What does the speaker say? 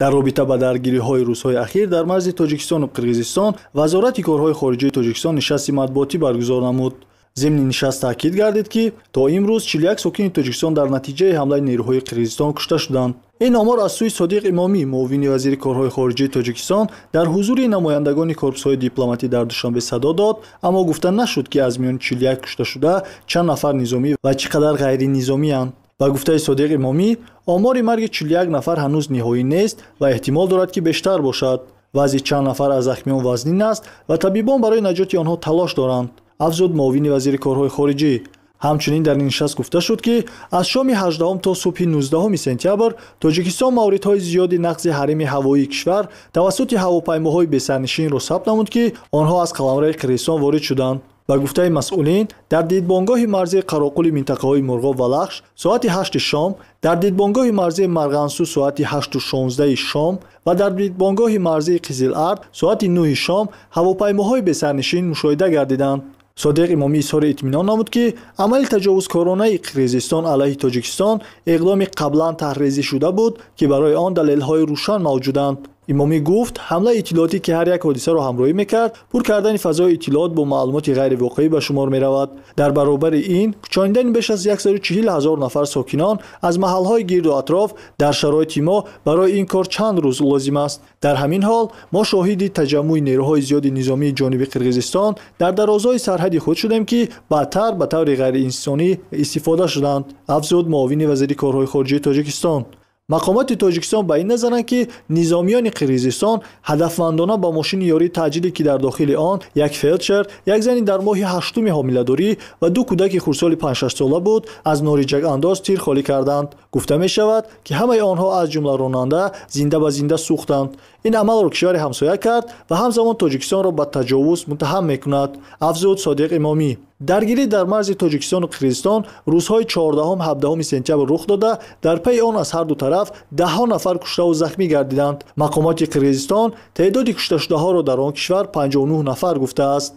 Дар робита ба даргириҳои рӯзҳои ахир дар марзи Тоҷикистону Қирғизистон Вазорати корҳои хориҷии Тоҷикистон нишасти матбуотӣ баргузор намуд. Зимни нишаст таъкид гардид, ки то имрӯз 41 сокини Тоҷикистон дар натиҷаи ҳамлаи нерӯҳои Қирғизистон кушта шуданд. Ин омор аз сӯи Содиқ Имомӣ, муовини вазири корҳои хориҷии Тоҷикистон, дар ҳузури намояндагони корпусҳои дипломатӣ дар Душанбе садо дод, аммо гуфта нашуд, ки аз миёни 41 кушташуда чанд нафар низомӣ ва чӣ қадар ғайринизомиянд. Ба гуфтаи Содиқ Имомӣ, омори марги 41 нафар ҳанӯз ниҳоӣ нест ва эҳтимол дорад, ки бештар бошад. Вазъи чанд нафар аз захмиён вазнин аст ва табибон барои наҷоти онҳо талош доранд, афзуд муовини вазири корҳои хориҷӣ. Ҳамчунин дар ин нишаст гуфта шуд, ки аз шоми 18 то субҳи 19 сентябр Тоҷикистон мавридҳои зиёди нақзи ҳарими ҳавоии кишвар тавассути ҳавопаймоҳои бесарнишинро сабт намуд, ки онҳо аз қаламрави Қирғизистон ворид шуданд. Ба гуфтаи масъулин, дар дидбонгоҳи марзии Қароқули минтақаҳои Мурғоб ва Лахш соати 8 шом, дар дидбонгоҳи марзии Марғансу соати 8:16 шом ва дар дидбонгоҳи марзии Қизилард соати 9 шом ҳавопаймоҳои бесарнишин мушоҳида гардиданд. Содиқ Имомӣ изҳори итминон намуд, ки амали таҷовузкоронаи Қирғизистон алайҳи Тоҷикистон иқдоми қаблан таҳрезӣ шуда буд, ки барои он далелҳои рӯшан мавҷуданд. Имомӣ гуфт, ҳамлаи иттилоотӣ, ки ҳар як ҳодисаро ҳамроҳӣ мекард, пур кардани фазои иттилоот бо маълумоти ғайривоқеӣ ба шумор меравад. Дар баробари ин, кӯчонидани беш аз 140 ҳазор нафар сокинон аз маҳалҳои гирду атроф дар шароити мо барои ин кор чанд рӯз лозим аст. Дар ҳамин ҳол мо шоҳиди таҷаммуи нерӯҳои зиёди низомии ҷониби Қирғизистон дар дарозои сарҳади худ шудем, ки баъдтар ба таври ғайриинсонӣ истифода шуданд, афзуд муовини вазири корҳои хориҷии Тоҷикистон. Мақомоти Тоҷикистон ба ин назаранд, ки низомиёни Қирғизистон ҳадафмандона ба мошини ёрии таъҷилӣ, ки дар дохили он як фелдшер, як зани дар моҳи ҳаштуми ҳомиладорӣ ва ду кӯдаки хурдсоли 5-6 сола буд, аз нориҷакандоз тир холӣ карданд. Гуфта мешавад, ки ҳамаи онҳо аз ҷумла ронанда зинда ба зинда сӯхтанд. Ин амалро кишвари ҳамсоя кард ва ҳамзамон Тоҷикистонро ба таҷовуз муттаҳам мекунад, афзуд Содиқ Имомӣ. Даргирӣ дар марзи Тоҷикистону Қирғизистон рӯзҳои 14-17 сентябр рух дода, дар пайи он аз ҳар ду тараф даҳҳо нафар куштаву захмӣ гардиданд. Мақомоти Қирғизистон теъдоди кушташудаҳоро дар он кишвар 59 нафар гуфтааст.